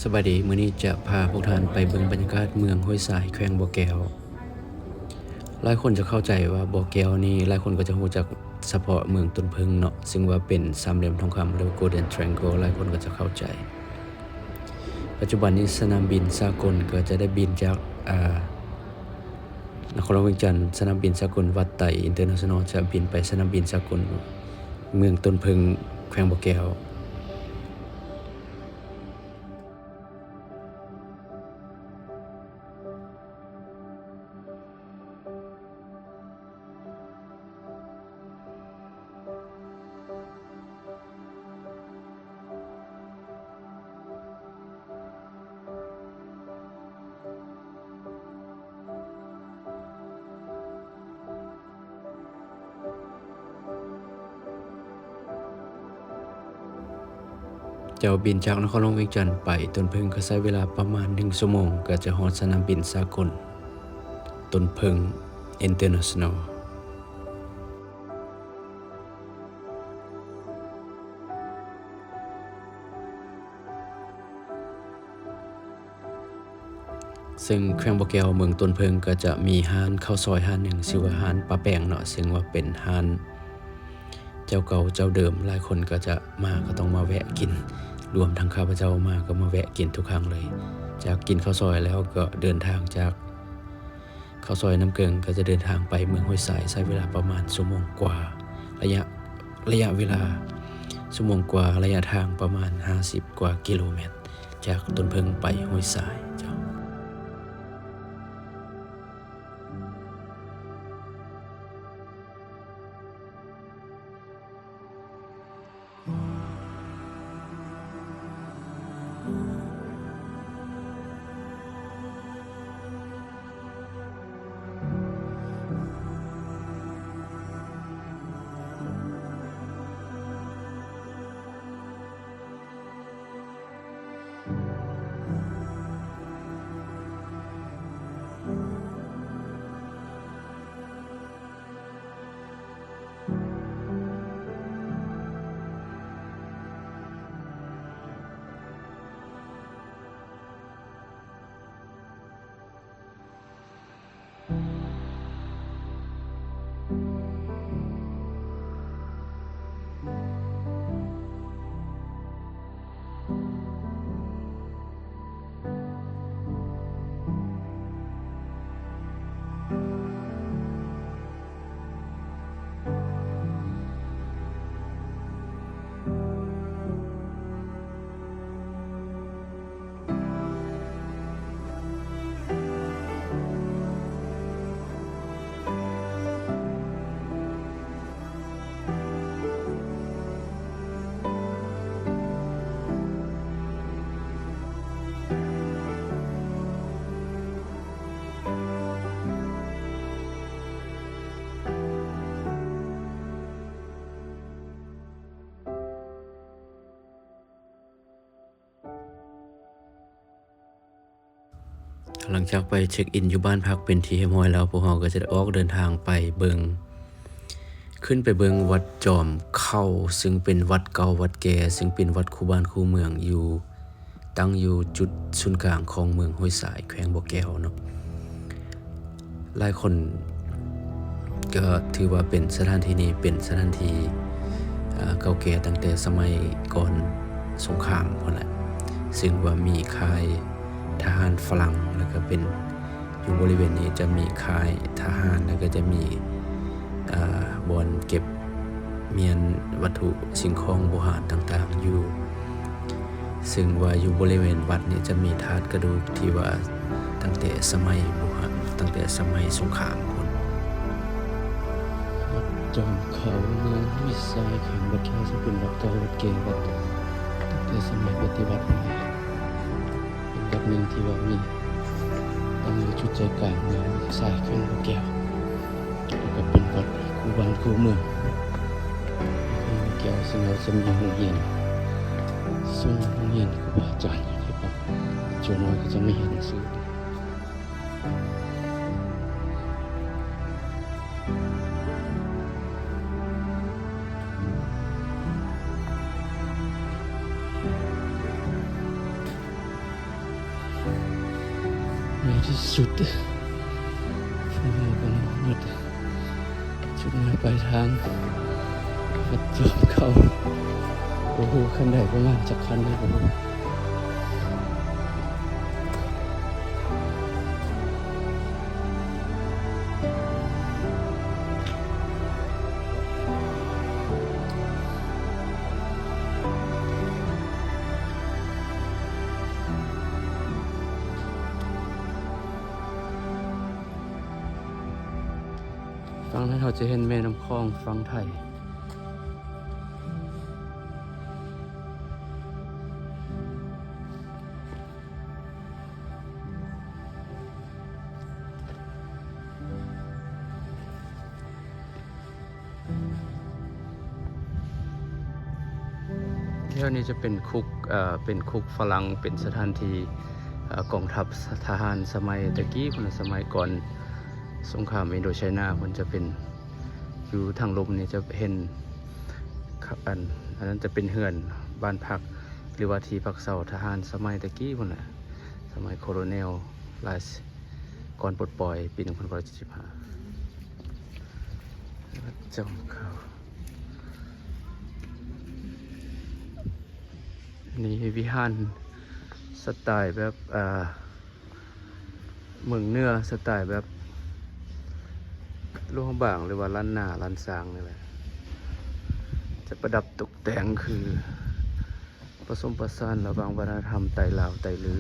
ສະບາຍດີ, ມື້ນີ້ຈະພາພວກທ່ານໄປເບິ່ງບັນຍາກາດເມືອງຫ້ວຍຊາຍ ແຂວງບໍ່ແກ້ວ. ຫຼາຍຄົນຈະເຂົ້າໃຈວ່າບໍ່ແກ້ວນີ້ ຫຼາຍຄົນກໍຈະຮູ້ຈັກສະເພາະເມືອງຕົ້ນເຜິ້ງເນາະ, ຊຶ່ງວ່າເປັນສາມຫຼ່ຽມທອງຄຳ ຫຼື Golden Triangle ຫຼາຍຄົນກໍຈະເຂົ້າໃຈ. ປັດຈຸບັນນີ້ສະໜາມບິນສາກົນກໍຈະໄດ້ບິນຈາກ ອາ ນະຄອນຫຼວງວຽງຈັນ, ສະໜາມບິນສາກົນວັດໄຕ International ຈະບິນໄປສະໜາມບິນສາກົນເມືອງຕົ້ນເຜິ້ງ ແຂວງບໍ່ແກ້ວ. ເຈົ້າ, ບິນຈາກນະຄອນຫຼວງວຽງຈັນໄປຕົ້ນເຜິ້ງກໍໃຊ້ເວລາປະມານໜຶ່ງຊົ່ວໂມງ ກໍຈະຮອດສະໜາມບິນສາກົນຕົ້ນເຜິ້ງ International. ເຊິ່ງແຂວງບໍ່ແກ້ວ ເມືອງຕົ້ນເຜິ້ງ ກໍຈະມີຮ້ານເຂົ້າຊອຍຮ້ານໜຶ່ງ ຊື່ວ່າຮ້ານປ້າແປງເນາະ, ເຊິ່ງວ່າເປັນຮ້ານເຈົ້າເກົ່າເຈົ້າເດີມ, ຫຼາຍຄົນກໍຈະມາກໍຕ້ອງມາແວະກິນ, ລວມທັງຂ້າພະເຈົ້າມາກໍມາແວະກິນທຸກຄັ້ງເລີຍ. ຈາກກິນເຂົ້າຊອຍແລ້ວກໍເດີນທາງຈາກ ເຂົ້າຊອຍນ້ຳເກິ່ງກໍຈະເດີນທາງໄປເມືອງຫ້ວຍຊາຍ ໃຊ້ເວລາປະມານຊົ່ວໂມງກວ່າ. ໄລຍະ ໄລຍະເວລາຊົ່ວໂມງກວ່າ, ໄລຍະທາງປະມານຫ້າສິບກວ່າກິໂລແມັດ ຈາກຕົ້ນເຜິ້ງໄປຫ້ວຍຊາຍເຈົ້າ. ຫຼັງຈາກໄປເຊັກອິນຢູ່ບ້ານພັກເປັນທີ່ຮຽບຮ້ອຍແລ້ວ, ພວກເຮົາກໍຈະໄດ້ອອກເດີນທາງໄປເບິ່ງ, ຂຶ້ນໄປເບິ່ງວັດຈອມເຄົ້າ, ຊຶ່ງເປັນວັດເກົ່າວັດແກ່, ຊຶ່ງເປັນວັດຄູ່ບ້ານຄູ່ເມືອງ ຢູ່ ຕັ້ງຢູ່ຈຸດສູນກາງຂອງເມືອງຫ້ວຍຊາຍ ແຂວງບໍ່ແກ້ວເນາະ. ຫຼາຍຄົນກໍຖືວ່າເປັນສະຖານທີ່ນີ້ເປັນສະຖານທີ່ ເອີ ເກົ່າແກ່ຕັ້ງແຕ່ສະໄໝກ່ອນສົງຄາມພຸ້ນແຫຼະ, ຊຶ່ງວ່າມີຄ້າຍທະຫານຝຣັ່ງ ແລ້ວກໍເປັນ ຢູ່ບໍລິເວນນີ້ຈະມີຄ້າຍທະຫານ ແລ້ວກໍຈະມີ ເອີ ບ່ອນເກັບ ມ້ຽນວັດຖຸສິ່ງຂອງບູຮານຕ່າງໆຢູ່, ຊຶ່ງວ່າຢູ່ບໍລິເວນວັດນີ້ຈະມີທາດກະດູກທີ່ວ່າຕັ້ງແຕ່ສະໄໝບູຮານ, ຕັ້ງແຕ່ສະໄໝສົງຄາມພຸ້ນ. ວັດຈອມເຄົ້າ ເມືອງຫ້ວຍຊາຍ ແຂວງບໍ່ແກ້ວ ເຊິ່ງເປັນວັດເກົ່າວັດແກ່ ວັດຕັ້ງແຕ່ສະໄໝປະຕິວັດພຸ້ນແຫຼະ. ເປັນວັດໜຶ່ງທີ່ວ່າມີ ຕັ້ງຢູ່ຈຸດໃຈກາງເມືອງສາຍແຂວງບໍ່ແກ້ວ ແລ້ວກໍເປັນວັດຄູ່ບ້ານຄູ່ເມືອງ. ແຂວງບໍ່ແກ້ວ ເຊິ່ງວ່າຈະມີໂຮງຮຽນ, ເຊິ່ງໂຮງຮຽນຄູບາອາຈານຢູ່ທີ່ວັດ, ສ່ວນຫຼາຍກໍຈະມາຮຽນໜັງສື. ເ ຈຸດ ຈຸດໝາຍປາຍທາງ ວັດຈອມເກົ່າ. ບໍ່ຮູ້ຄັນໄດ້ປະມານຈັກຄັນແລ້ວ ບໍ່ຮູ້. ຝັ່ງນັ້ນເຮົາຈະເຫັນແມ່ນ້ຳຂອງຝັ່ງໄທ. ແຖວນີ້ຈະເປັນຄຸກ ເອີ ເປັນຄຸກຝຣັ່ງ ເປັນສະຖານທີ່ ເອີ ກອງທັບ ສ- ທະຫານສະໄໝແຕ່ກີ້ພຸ້ນນະ ສະໄໝກ່ອນສົງຄາມອິນໂດໄຊນາ ເພິ່ນຈະເປັນ ຢູ່ທາງລຸ່ມນີ້ຈະເຫັນ ຂ- ອັນ ອັນນັ້ນຈະເປັນເຮືອນບ້ານພັກ ຫຼືວ່າທີ່ພັກເຊົາທະຫານສະໄໝແຕ່ກີ້ພຸ້ນແຫຼະ ສະໄໝໂຄໂລເນວ ລາຍ ກ່ອນປົດປ່ອຍປີໜຶ່ງພັນເກົ້າຮ້ອຍເຈັດສິບຫ້າ. ວັດຈອມເກົ່າ ນີ້ວິຫານສະໄຕລ໌ແບບ ເອີ ເມືອງເໜືອ ສະໄຕລ໌ແບບຫຼວງພະບາງ ຫຼືວ່າລ້ານນາ ລ້ານຊ້າງນີ້ແຫຼະ ຈະປະດັບຕົກແຕ່ງຄື ປະສົມປະສານລະຫວ່າງວັດທະນະທຳໄຕລາວໄຕລື.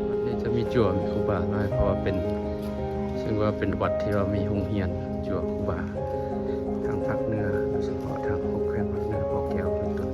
ວັດນີ້ຈະມີຈົວ ມີຄູບາຫຼາຍ ເພາະວ່າເປັນ ເຊິ່ງວ່າເປັນວັດທີ່ວ່າມີໂຮງຮຽນຈົວຄູບາ ທາງພາກເໜືອ ໂດຍສະເພາະທາງຫົກແຂວງພາກເໜືອ ບໍ່ແກ້ວເປັນຕົ້ນ.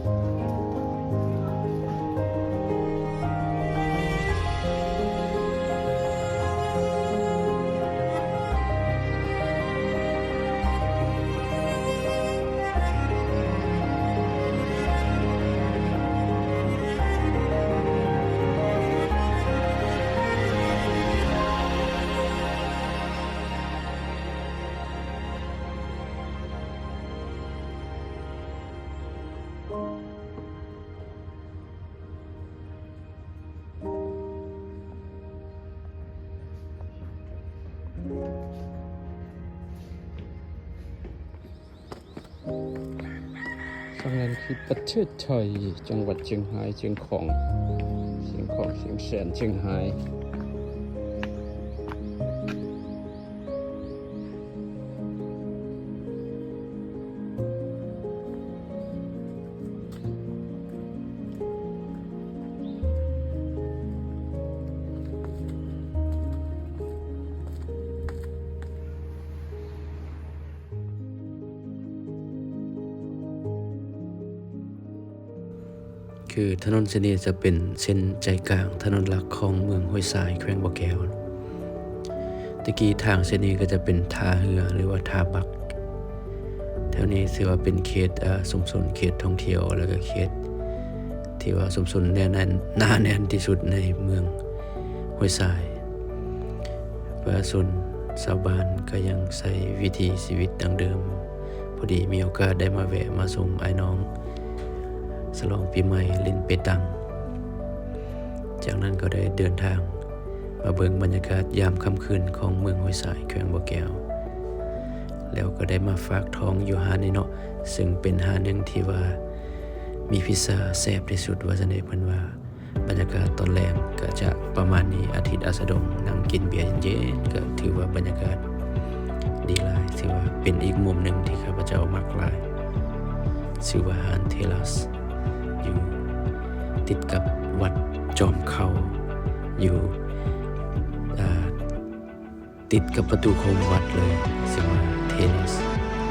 ຝັ່ງນັ້ນຄືປະເທດໄທ ຈັງຫວັດຊຽງຮາຍ ຊຽງຂອງ ຊຽງຂອງ ຊຽງແສນ ຊຽງຮາຍ. ຄືຖະໜົນເສັ້ນນີ້ຈະເປັນເສັ້ນໃຈກາງຖະໜົນຫຼັກຂອງເມືອງຫ້ວຍຊາຍ ແຂວງບໍ່ແກ້ວ. ແຕ່ກີ້ທາງເສັ້ນນີ້ກໍຈະເປັນທ່າເຮືອ ຫຼືວ່າທ່າບັກ. ແຖວນີ້ຖືວ່າເປັນເຂດ ເອີ ຊຸມຊົນ ເຂດທ່ອງທ່ຽວ ແລ້ວກໍເຂດທີ່ວ່າຊຸມຊົນແໜ້ນແໜ້ນ ໜາແໜ້ນທີ່ສຸດໃນເມືອງຫ້ວຍຊາຍ. ປະຊາຊົນຊາວບ້ານກໍຍັງໃຊ້ວິຖີຊີວິດດັ້ງເດີມ. ພໍດີມີໂອກາດໄດ້ມາແວະມາຊົມອ້າຍນ້ອງສະຫຼອງປີໃໝ່ ຫຼິ້ນເປຕັງ. ຈາກນັ້ນກໍໄດ້ເດີນທາງມາເບິ່ງບັນຍາກາດຍາມຄ່ຳຄືນຂອງເມືອງຫ້ວຍຊາຍ ແຂວງບໍ່ແກ້ວ ແລ້ວກໍໄດ້ມາຝາກທ້ອງຢູ່ຮ້ານນີ້ເນາະ ເຊິ່ງເປັນຮ້ານໜຶ່ງທີ່ວ່າມີພິຊາແຊບທີ່ສຸດວ່າຊັ້ນເດ ເພິ່ນວ່າ. ບັນຍາກາດຕອນແລງກໍຈະປະມານນີ້ ອາທິດອາສະດົງ ນັ່ງກິນເບຍເຢັນໆ ກໍຖືວ່າບັນຍາກາດດີຫຼາຍ ຖືວ່າເປັນອີກມຸມໜຶ່ງທີ່ຂ້າພະເຈົ້າມັກຫຼາຍ ຊື່ວ່າຮ້ານເທຣັສ ຢູ່ຕິດກັບວັດຈອມເຄົ້າ ຢູ່ ອ່າ ຕິດກັບປະຕູໂຄງວັດເລີຍ ເຊິ່ງວ່າເທຣັສ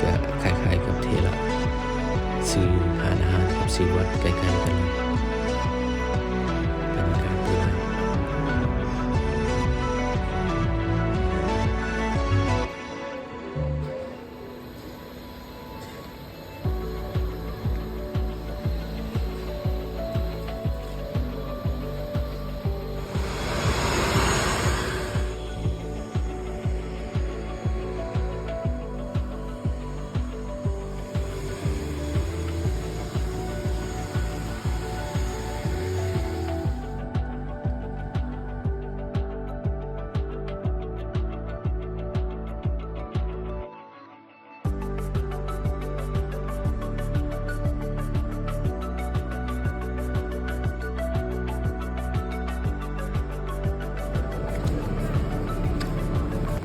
ກໍຄ້າຍໆກັບເທຣະ ຊື່ຮ້ານອາຫານກັບຊື່ວັດໃກ້ໆກັນເລີ